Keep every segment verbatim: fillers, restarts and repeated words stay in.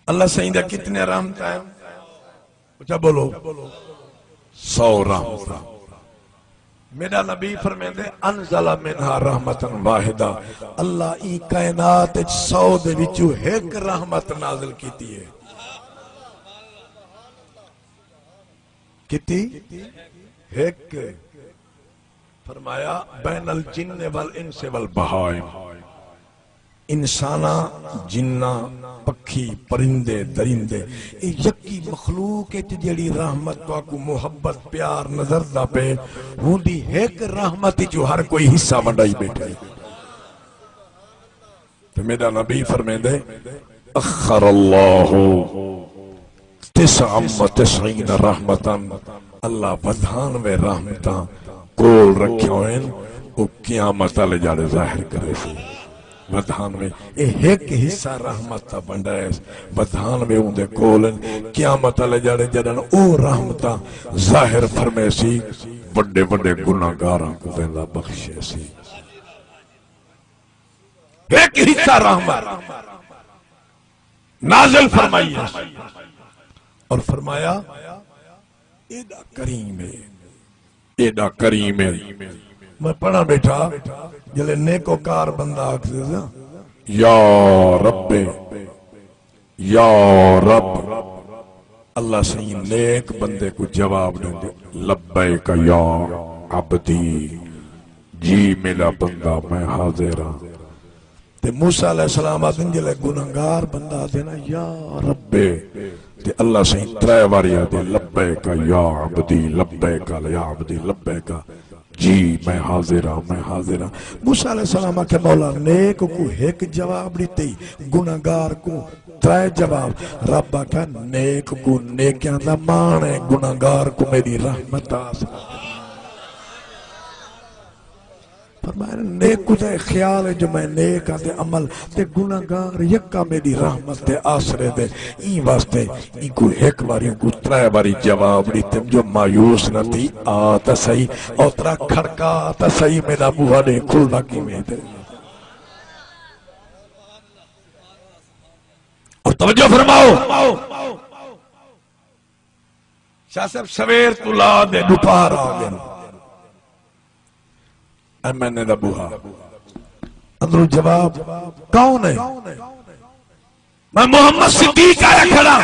اللہ سائیں دا کتنے رحمت ہیں؟ اچھا بولو۔ سو رحمت۔ میرا نبی فرمیندے، انزل منها رحمتا واحدہ، اللہ ای کائنات وچ سو دے وچوں ہک رحمت نازل کیتی ہے۔ کیتی؟ ہک۔ فرمایا، بین الجن والانس والبہائم، انساناں، جناں، پکھی، پرندے، درندے، اے یکی مخلوق اچ جیڑھی رحمت تہاکوں محبت، پیار نظردا پئے، ہوندی ہک رحمت اچوں ہر کوئی حصہ ونڈائی بیٹھے۔ تے میݙا نبی فرمیندے، اخر اللہ تسعا و تسعین رحمتاً، اللہ ودھانوے رحمتاں کول رکھیاں ہوئن، او قیامت آلے ڄاڑے ظاہر کریسی۔ ودھانوے، اے ہک حصہ رحمت دا ونڈائیس، ودھانوے اوندے کول ہن۔ قیامت آلے ڄاڑے ڄݙݨ او رحمتاں ظاہر فرمیسی، وݙے وݙے گناہگاراں کوں ویندا بخشیسی۔ ہک حصہ رحمت نازل فرمائی ہے اور فرمایا، ایݙا کریم ہے، ایݙا کریم ہے۔ میں پڑھا بیٹھا، جلے نیکوکار بندہ آکھدے نا، یا رب، یا رب، اللہ سئیں نیک بندے کوں جواب ݙیندے، لبیک یا عبدی، جی میݙا بندہ، میں حاضر ہاں۔ تے موسیٰ علیہ السلام آہدن، جلے گناہگار بندہ آہدے نا، یا رب، تے اللہ سئیں ترے واری آہدے، لبیک یا عبدی، لبیک یا عبدی، لبیک۔ جی، میں حاضر ہاں، میں حاضر ہاں۔ موسیٰ علیہ السلام آکھیا، مولا، نیک کوں ہک جواب ݙتے، گناہگار کوں ترے جواب۔ رب آکھیا، نیک کوں نیکیاں دا ماݨ ہے، گناہگار کوں میݙی رحمت آ سڳدی۔ فرمایا، نیک کوں تاں خیال ہے جو میں نیک ہاں تے عمل، تے گناہگار یکا میݙی رحمت دے آسرے دے، ایں واسطے اینکوں ہک واری، اینکوں ترے واری جواب ݙتم جو مایوس نہ تھی، آ تاں سہی، اوترا کھڑکا تاں سہی، میݙا بوہا ݙے کھلدا کیویں تے۔ اور توجہ فرماؤ، شاہ صاحب، سویر توں لا تے ݙوپہر آ ڳئے۔ ایم این اے دا بوہا۔ اندروں جواب، کون ہے؟ میں محمد صدیق آیا کھڑا۔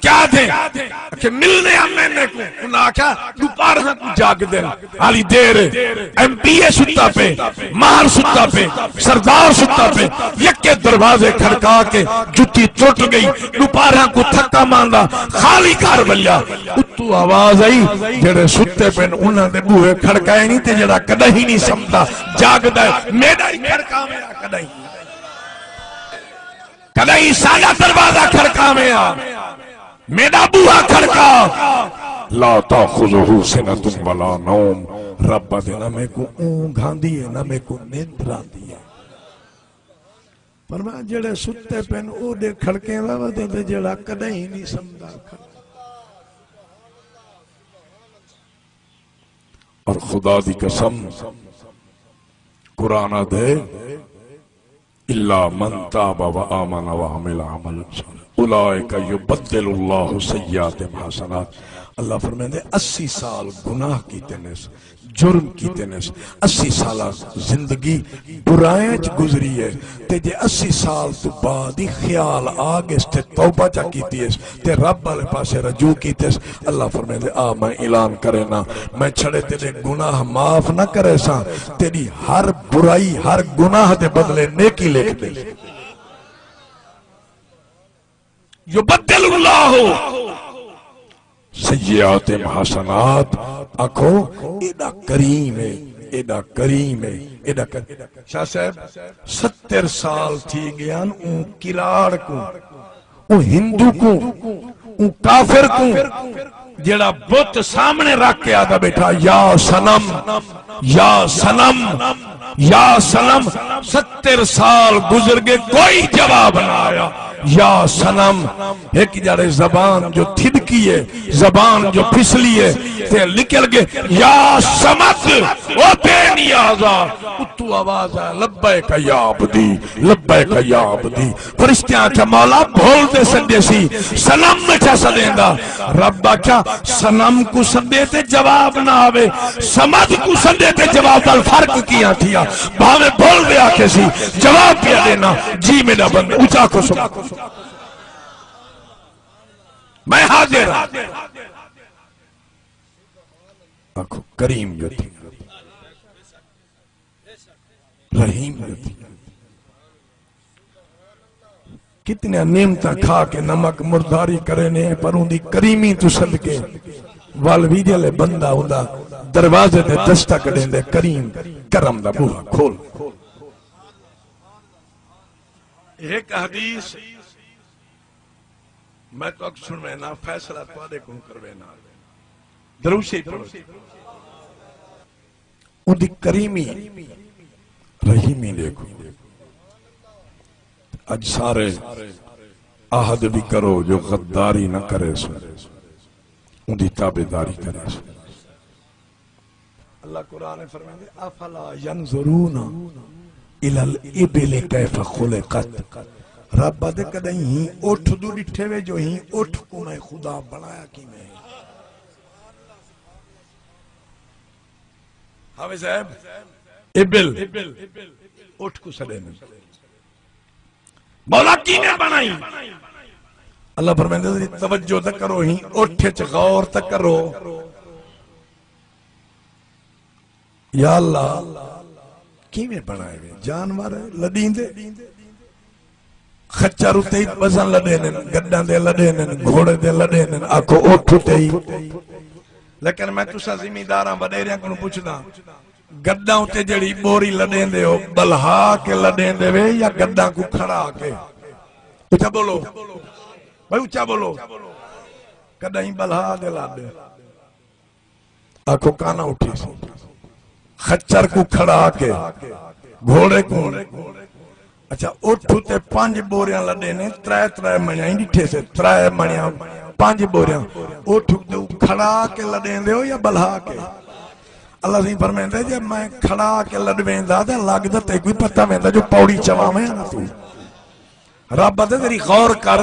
کیا تھے؟ کہ ملنے ایم این اے کوں۔ انہاں آکھیا، ݙوپہر کوں جاڳدن، حالی دیر ہے۔ ایم پی اے ستا پئے، ماہر ستا پئے، سردار ستا پئے۔ یکے دروازے کھڑکا کے جتی ترٹ ڳئی۔ ݙوپہر کوں تھکا ماندا خالی گھر ولیا۔ اتوں آواز آئی، جیڑھے ستے پن انہاں دے بوہے کھڑکائے نہیں، تے جیڑھا کݙاہیں نہیں سمدا جاڳدا ہے، میݙا ہی کھڑکاویں آ کݙاہیں۔ کݙاہیں ساݙا دروازہ کھڑکاویں آ، میݙا بوہا کھڑکا۔ لا تأخذہ سنۃ ولا نوم، رب آہدے نہ میکوں اونگھ آندی ہے، نہ میکوں نندر آندی ہے۔ فرمایا، جیڑھے ستے پن، اوݙے کھڑکیندا ودے، تے جیڑھا کݙاہیں نہیں سمدا کھڑکا۔ اور خدا دی قسم، قرآن آہدے، الا من تاب و آمن و عمل عملا صالحا اولئک یبدل اللہ سیئاتہم حسنات۔ اللہ فرمیندے، اسی سال گناہ کیتے نے، جرم کیتے نے، اسی سال زندگی برائیاں اچ گزری ہے، تے جے اسی سال توں بعد ہی خیال آ ڳئے تے توبہ چا کیتی ہے تے رب والے پاسے رجوع کیتے، اللہ فرمیندے، آ میں اعلان کرینا، میں چھڑے تیݙے گناہ معاف نہ کریساں، تیݙی ہر برائی، ہر گناہ دے بدلے نیکی لکھ ݙے۔ یبدل اللہ سیئاتہم حسنات، آکھو، ایݙا کریم ہے، ایݙا کریم ہے، ایݙا کر-، شاہ صاحب، ستر سال تھی ڳئے ہن اوں کلاڑ کوں، اوں ہندو کوں، اوں کافر کوں، جیڑھا بت سامݨے رکھ کے آہدا بیٹھا، یا صنم، یا صنم، یا صنم، ستر سال گزر ڳئے، کوئی جواب نہ آیا۔ یا صنم، ہک ڄاڑے زبان جو تھݙکی ہے، زبان جو پھسلی ہے، تے نکل گئے، یا صمد، او بے نیازا۔ اتو آواز آ، لبیک یا عبدی، لبیک یا عبدی۔ فرشتیاں آکھیا، مولا بھل تے سݙے سی، صنم میں چا سݙیندا۔ رب آکھیا، صنم کوں سݙے تے جواب نہ آوے، صمد کوں سݙے تے جواب نال فرق کیاں تھیا؟ بھاویں بھل دے آکھے سی، جواب پیا ݙینا، جی میݙا بندہ، اچا آکھو سبحان۔ میں حاضر ہاں۔ آکھو کریم جو تھی، رحیم جو تھی۔ کتنیاں نعمتاں کھا کے نمک مرداری کرینے، پر اوندی کریمی توں صدقے ول وی جلے بندہ اوندا دروازے تے دستک ݙیندے، کریم کرم دا بوہا کھول۔ ہک حدیث میں تہاکوں سݨوینا، فیصلہ تہاݙے کوں کروینا۔ درود شریف پڑھو۔ اوندی کریمی، رحیمی ݙیکھو۔ اڄ سارے عہد وی کرو جو غداری نہ کریسو، اوندی تابعداری کریسو۔ اللہ قرآن فرمیندے، افلا ینظرون الی الابل کیف خلقت۔ رب آہدے، کݙاہیں ہیں اٹھ دو ݙٹھے وے جو ہیں اٹھ کوں میں خدا بݨایا کیویں ہے؟ حافظ صاحب، ابل، اٹھ کوں سݙیندے۔ مولا کیویں بݨائی؟ اللہ فرمیندے، ذرا توجہ تاں کرو، ہیں اٹھ اچ غور تاں کرو۔ یا اللہ، کیویں بݨائے وے؟ جانور لݙیندے، خچر اتے ہی وزن لݙیندن، گݙاں دے لݙیندن، گھوڑے دے لݙیندن، آکھو اٹھ اتے ہی۔ لیکن میں تساں زمینداراں وݙیریاں کولوں پچھداں، گݙاں اتے جیڑھی ٻوری لݙیندے ہو، ٻلہا کے لݙیندے وے یا گݙاں کوں کھڑا کے؟ اچا بولو بھائی، اچا بولو۔ کݙاہیں ٻلہا کے لݙ، آکھو کانا اٹھی سی۔ خچر کوں کھڑا کے، گھوڑے کوں۔ اچھا، اٹھ اتے پنج ٻوریاں لݙیندے، ترائے ترائے مݨیاں ہی ݙٹھے سے، ترائے مݨیاں، پنج ٻوریاں۔ اٹھ اتے کھڑا کے لݙیندے ہو یا ٻلہا کے؟ اللہ سئیں فرمیندے، جے میں کھڑا کے لݙویندا تاں لڳدا تیکوں پتہ ویندا جو پوڑی چواویں نہ توں۔ رب آہدے، ذرا غور کر،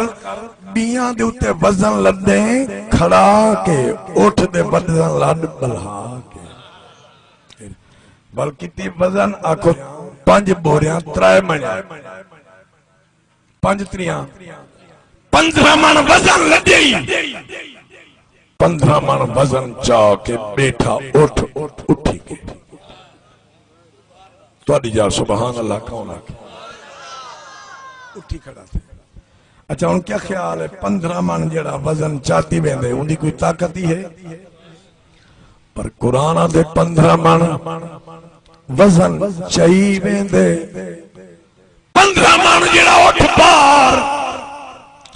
ٻیاں دے اتے وزن لݙیں کھڑا کے، اٹھ دے وزن لݙ ٻلہا کے۔ ول کیتی وزن، آکھو پنج ٻوریاں، ترائے مݨ، پنج تریاں، پندرہ مݨ وزن لݙئی۔ پندرہ مݨ وزن چا کے ٻیٹھا اٹھ، اٹھی ڳئے۔ تہاݙی جا سبحان اللہ کون آکھے؟ اٹھی کھڑا تھے۔ اچھا، ہݨ کیا خیال ہے، پندرہ مݨ جیڑھا وزن چاتی ویندے، اوندی کوئی طاقت ہی ہے؟ پر قرآن آہدے پندرہ مݨ وزن چئی ویندے۔ پندرہ مݨ جیڑھا اٹھ بار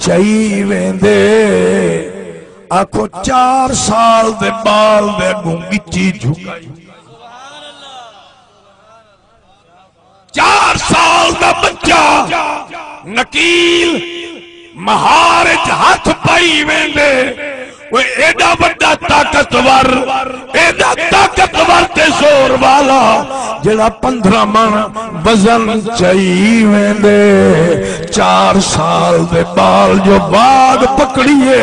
چئی ویندے، آکھو چار سال دے ٻال دے اڳوں ڳچی جھکائی۔ چار سال دا بچہ نکیل مہار اچ ہتھ پائی ویندے۔ اوئے ایݙا وݙا طاقتور، ایݙا طاقتور تے زور والا، جیڑھا پندرہ مݨ وزن چئی ویندے۔ چار سال دے ٻال جو واڳ پکڑیے،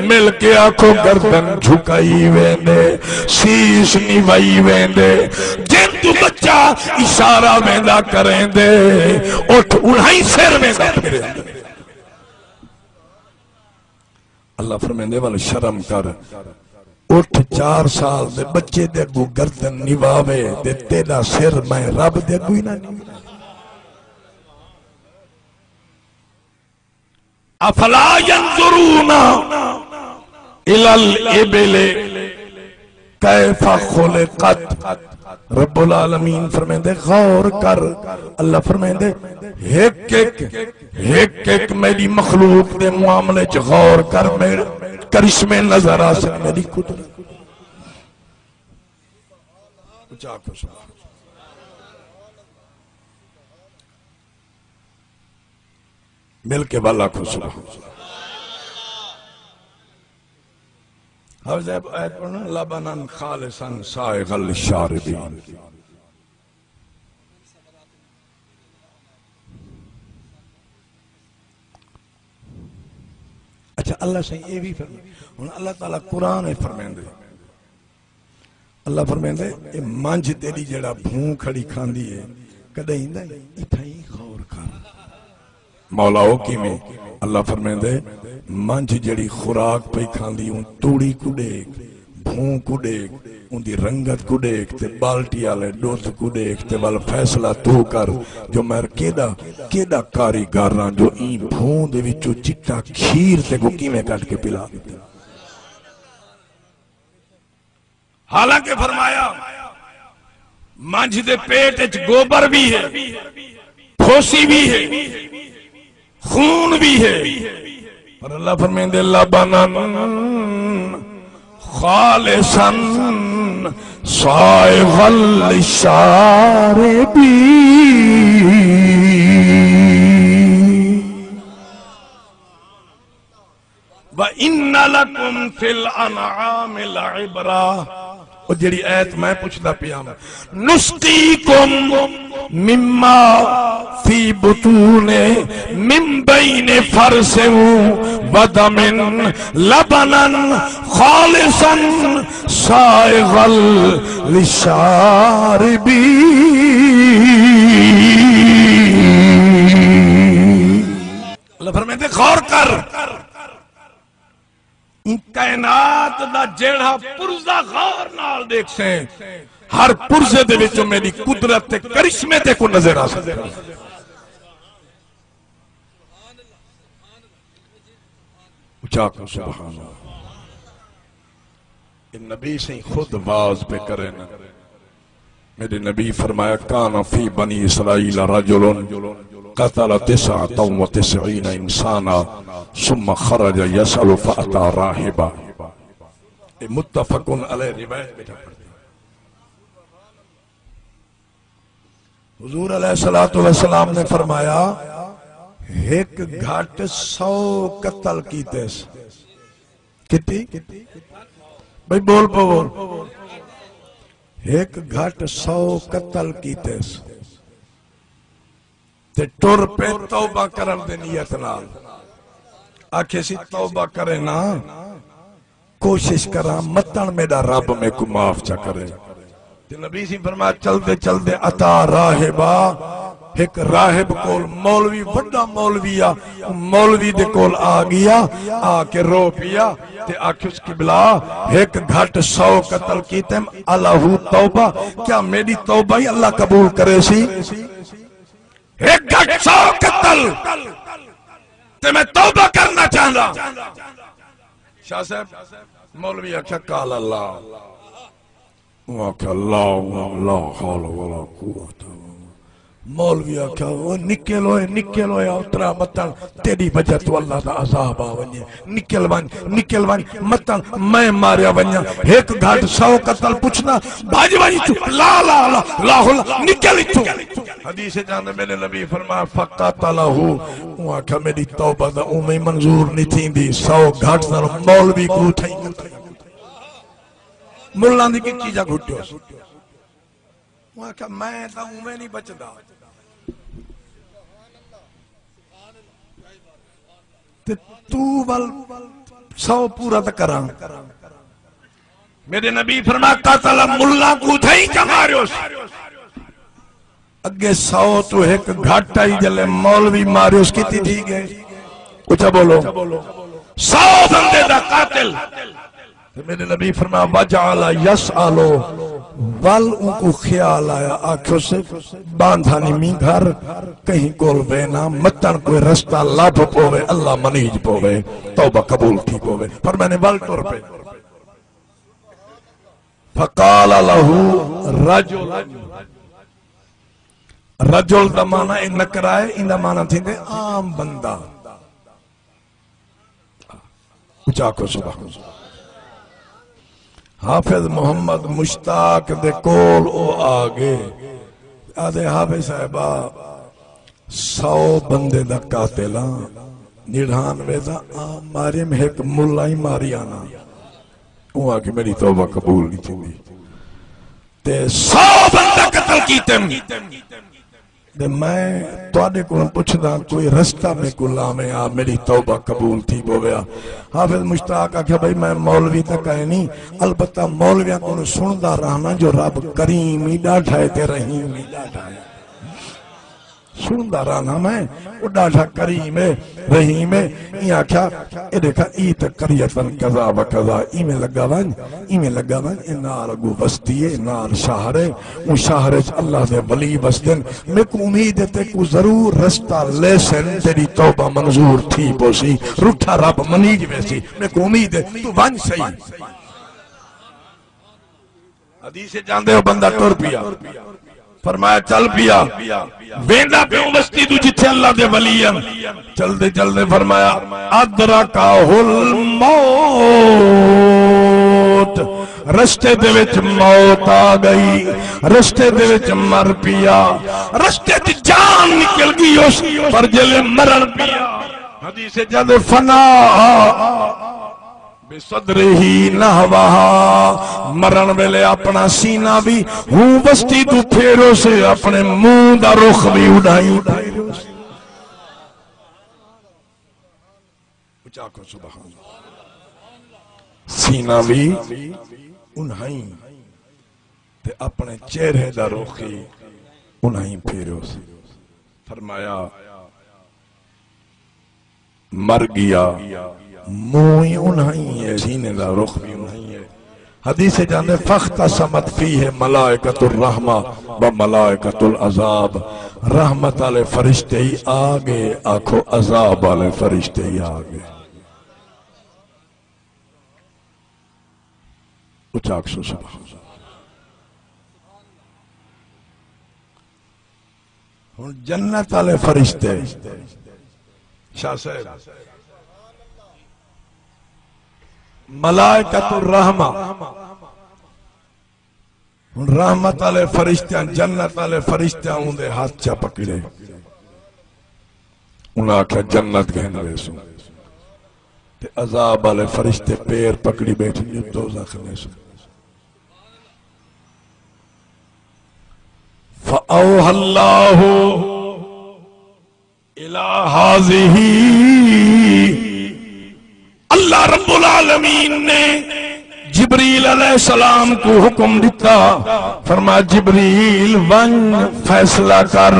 مل کے آکھو گردن جھکائی ویندے، سیس نوائی ویندے۔ جن توں بچہ اشارہ ویندا کریندے، اٹھ اڑائی سر ویندا پھریندے۔ اللہ فرمیندے، ول شرم کر، اٹھ چار سال دے بچے دے اڳوں گردن نواوے تے تیݙا سر میں رب دے اڳوں ہی نہ نواں۔ افلا ینظرون الی الابل کیف خلقت۔ رب العالمین فرمیندے، غور کر۔ اللہ فرمیندے، ہک ہک، ہک ہک میݙی مخلوق دے معاملے چ غور کر، میݙے کرشمے نظر آسن، میݙی قدرت۔ اچا آکھو سبحان۔ مل کے ول آکھو سبحان۔ اب زیب آیت پڑھنا، لبنا خالصا سائغا للشاربین۔ اچھا، اللہ سائیں اے بھی فرمائے۔ ہن اللہ تعالیٰ قرآن اچ فرمیندے، اللہ فرمیندے، اے منجھ تیری جیڑھا بھوں کھڑی کھاندی ہے، کݙاہیں دا اتھائیں غور کر۔ مولا، او کیویں؟ اللہ فرمیندے، منجھ جیڑھی خوراک پئی کھاندی، اوں توڑی کوں ݙیکھ، بھوں کوں ݙیکھ، اوندی رنگت کوں ݙیکھ تے بالٹی آلے ݙدھ کوں ݙیکھ تے ول فیصلہ توں کر جو میں کیݙا، کیݙا کاریگر ہاں جو ایں بھوں دے وچوں چٹا کھیر تیکوں کیویں کڈھ کے پلا ݙتے۔ حالانکہ فرمایا، منجھ دے پیٹ اچ گوبر بھی ہے، پھوسی بھی ہے، خون بھی ہے، پر اللہ فرمیندے، لبنا خالصا سائغا للشاربین۔ وَإِنَّ لَكُمْ فِي الْأَنْعَامِ لَعِبْرَةً۔ او جیڑھی آیت میں پچھدا پیاں، نُسْقِيكُم مِّمَّا فِي بُطُونِهَا مِن بَيْنِ فَرْثٍ وَدَمٍ لَبَنًا خَالِصًا سَائِغًا لِّلشَّارِبِينَ۔ اللہ فرمیندے، غور کر، ایں کائنات دا جیڑھا پرزہ غور نال ݙیکھسیں، ہر پرزے دے وچوں میݙی قدرت تے کرشمے تیکوں نظر آسن۔ اچا آکھو سبحان اللہ۔ اے نبی سئیں خود واز پئے کرن۔ میݙے نبی فرمایا، کان فی بنی اسرائیل رجل قتل تسعة وتسعين انسانا ثم خرج يسأل فأتى راهبا۔ اے متفق علیہ روایت ٻیٹھا پڑھدے۔ حضور علیہ الصلوۃ والسلام نے فرمایا، ہک گھٹ سو قتل کیتس۔ کیتی؟ بھئی بول پو بول۔ ہک گھٹ سو قتل کیتس۔ تے ٹر پئے توبہ کرݨ دی نیت نال۔ آکھیسی، توبہ کرینا، کوشش کراں متݨ میݙا رب میکوں معاف چا کرے۔ تے نبی سئیں فرمایا، چلدے چلدے اتا راہبا، ہک راہب کول، مولوی، وݙا مولوی آ، مولوی دے کول آ ڳیا، آ کے رو پیا تے آکھیس، قبلہ، ہک گھٹ سو قتل کیتم، الہ توبہ، کیا میݙی توبہ ہی اللہ قبول کریسی؟ ہک گھٹ سو قتل تے میں توبہ کرنا چاہندا۔ شاہ صاحب، مولوی آکھیا، قال اللہ۔ اوں آکھیا، لا، لا حول ولا قوت۔ مولوی آکھیا، او نکل اوئے، نکل اوئے، اترا متݨ، تیݙی وجہ توں اللہ دا عذاب آ ونڄے۔ نکل ونڄ، نکل ونڄ، متݨ میں ماریا ونڄاں۔ ہک گھٹ سو قتل پچھنا، بھڄ ونڄ اتھوں۔ لا، لا، لا، لا حول، نکل اتھوں۔ حدیث اچ آندے، میݙے نبی فرمایا، فقتلہ، اوں آکھیا، میݙی توبہ دا اونویں منظور نہیں تھیندی، سو گھٹ سن مولوی کوں تھئی۔ ملاں دی کچی جا گھٹیوس۔ اوں آکھیا، میں تاں اونویں نہیں بچدا۔ تے توں ول سو پورا تاں کراں۔ میݙے نبی فرمایا، قتل، ملاں کوں تھئی چا ماریوس۔ اڳے سو توں ہک گھٹ آئی، جلے مولوی ماریوس، کیتی تھی ڳئے؟ اچا بولو۔ سو بندے دا قاتل۔ تے میݙے نبی فرمایا، وجعل یسأل، ول اونکوں خیال آیا، آکھیس، باندھا نی می گھر، کہیں کول وینا، متݨ کوئی رستہ لبھ پووے، اللہ منیج پووے، توبہ قبول تھی پووے۔ فرمایا نے ول ٹر پئے۔ فقال لہ رجل، رجل دا معنی اے نکرہ ہے، ایندا معنی تھیندے عام بندہ۔ اچا آکھو سبحان اللہ۔ حافظ محمد مشتاق دے کول او آ ڳئے، آہدے، حافظ صاحبہ، سو بندے دا قاتل ہاں، نڑھانوے دا عام ماریم، ہک ملا ہی ماری آنا۔ اوں آکھیا میݙی توبہ قبول نہیں تھیندی۔ تے سو بندہ قتل کیتن۔ تے میں تہاݙے کولوں پچھداں، کوئی رستہ میکوں لاویں آ، میݙی توبہ قبول تھی پووے آ۔ حافظ مشتاق آکھیا، بھئی میں مولوی تاں کائے نہیں، البتہ مولویاں کولوں سݨدا رہنا جو رب کریم ہی ݙاڈھا ہے تے رحیم ہی ݙاڈھا ہے۔ سݨدا رہنا میں، او ݙاڈھا کریم ہے، رحیم ہے۔ ایں آکھیا، اے ݙیکھا، ای تے قریۃ کذا و کذا، ایویں لڳا ونڄ، ایویں لڳا ونڄ، اے نال اڳوں وستی ہے، نال شہر ہے، اوں شہر اچ اللہ دے ولی وسدن۔ میکوں امید ہے تیکوں ضرور رستہ لیسن، تیݙی توبہ منظور تھی پوسی، رٹھا رب منیج ویسی۔ میکوں امید ہے، توں ونڄ سہی۔ حدیث اچ آندے او بندہ ٹر پیا۔ فرمایا چل پیا۔ ویندا پیوں وستی توں جتھے اللہ دے ولی ہن۔ چلدے چلدے فرمایا، ادرکہ الموت، رستے دے وچ موت آ ڳئی، رستے دے وچ مر پیا، رستے اچ جان نکل ڳئی اس، پر جلے مرݨ پیا۔ حدیث اچ آندے فنا بصدرہ نحوہا، مرݨ ویلے اپݨا سینہ وی ہوں وستی توں پھیروسے، اپݨے منہ دا رخ وی اݙاہیں پھیروسے۔ اچا آکھو سبحان اللہ۔ سینہ وی اݙاہیں تے اپݨے چہرے دا رخ وی اݙاہیں پھیروسے۔ فرمایا، مر ڳیا، منہ وی اݙاہیں ہے، سینے دا رخ وی اݙاہیں ہے۔ حدیث اچ آندے، فاختصمت فیہ ملائکۃ الرحمہ و ملائکۃ العذاب، رحمت والے فرشتے ہی آ ڳئے، آکھو عذاب والے فرشتے ہی آ ڳئے۔ اچا آکھسو سبحان اللہ۔ ہݨ جنت والے فرشتے، شاہ صاحب، ملائکۃ الرحمہ، ہݨ رحمت والے فرشتیاں، جنت والے فرشتیاں اوندے ہتھ چا پکڑے۔ انہاں آکھیا، جنت گھن ویسوں۔ تے عذاب والے فرشتے پیر پکڑی ٻیٹھن جو دوزخ ویسوں۔ فأوحى الله إلى هذه، اللہ رب العالمین نے جبریل علیہ السلام کو حکم دیتا، فرمایا، جبریل، ونڄ فیصلہ کر،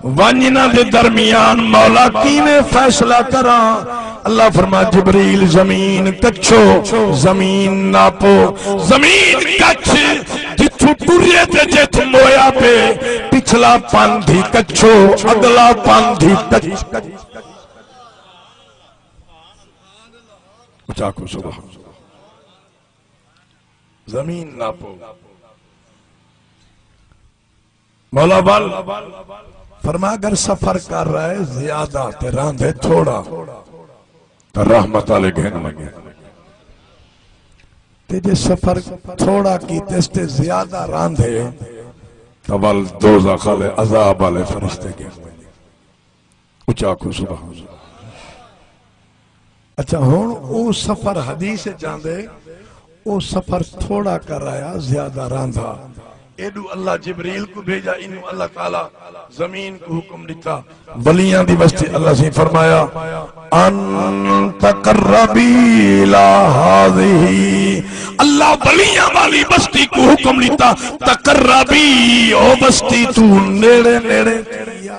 ونڄ انہاں دے درمیان مولا کیویں فیصلہ کراں۔ اللہ فرمایا، جبریل، زمین کچھو، زمین ناپو، زمین کچھ، جتھوں ٹرے تے جتھ مویا پے، پچھلا پندھ ہی کچھو، اڳلا پندھ ہی کچھ۔ اچا آکھو سبحان اللہ۔ زمین ناپو۔ مولا ول فرما، اگر سفر کر رہے زیادہ تے راندھے تھوڑا، تاں رحمت والے گھن ونڄے۔ تے جے سفر تھوڑا کیتس تے زیادہ راندھے، تاں ول دوزخ والے، عذاب والے فرشتے گھن ونڄے۔ اچا آکھو سبحان اللہ۔ اچھا، ہݨ او سفر حدیث اچ آندے، او سفر تھوڑا کرایا، زیادہ راندھا۔ ایݙو اللہ جبریل کوں بھیجا، اینوں اللہ تعالیٰ زمین کوں حکم ݙتا۔ ولیاں دی وستی اللہ سئیں فرمایا، ان تقربی الی ہذہ، اللہ ولیاں والی وستی کوں حکم ݙتا، تقربی، او وستی توں نیڑے نیڑے تھی آ۔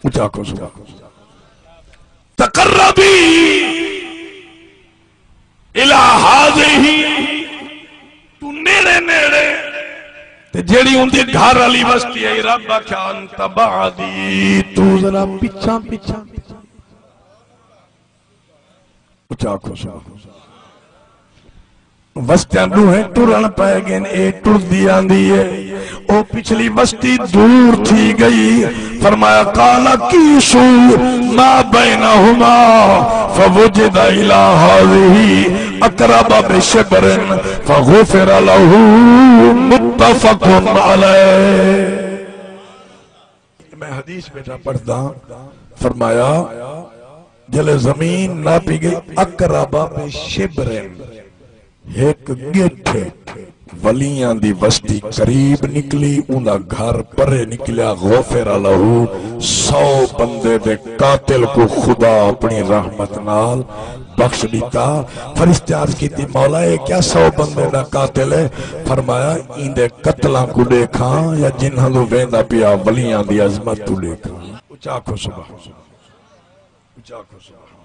اچا آکھو سبحان اللہ۔ تقربی الی ہذہ، توں نیڑے نیڑے۔ تے جیڑھی اوندی گھر والی وستی ہے، رب آکھیا، انت بعدی، توں ذرا پچھاں پچھاں۔ اچا آکھو سبحان اللہ۔ وستیاں ݙوہیں ٹرݨ پئے ڳئن، اے ٹردی آندی ہے، او پچھلی وستی دور تھی ڳئی۔ فرمایا، قال قیسوا ما بینہما فوجد الی ہذہ اقرب بشبر فغفر لہ، متفق علیہ۔ میں حدیث بیٹا پڑھدا، فرمایا، جلے زمین ناپی گئی، اقرب بشبرن، ہک ڳٹھ ولیاں دی وستی قریب نکلی، اوندا گھر پرے نکلیا، غفر لہ، سو بندے دے قاتل کوں خدا اپݨی رحمت نال بخش ݙتا۔ فرشتے عرض کیتی، مولا، اے کیا سو بندے دا قاتل ہے؟ فرمایا، ایندے قتلاں کوں ݙیکھاں یا جنہاں لو ویندا پیا ولیاں دی عظمت کوں ݙیکھاں؟ اچا آکھو سبحان، اچا آکھو سبحان۔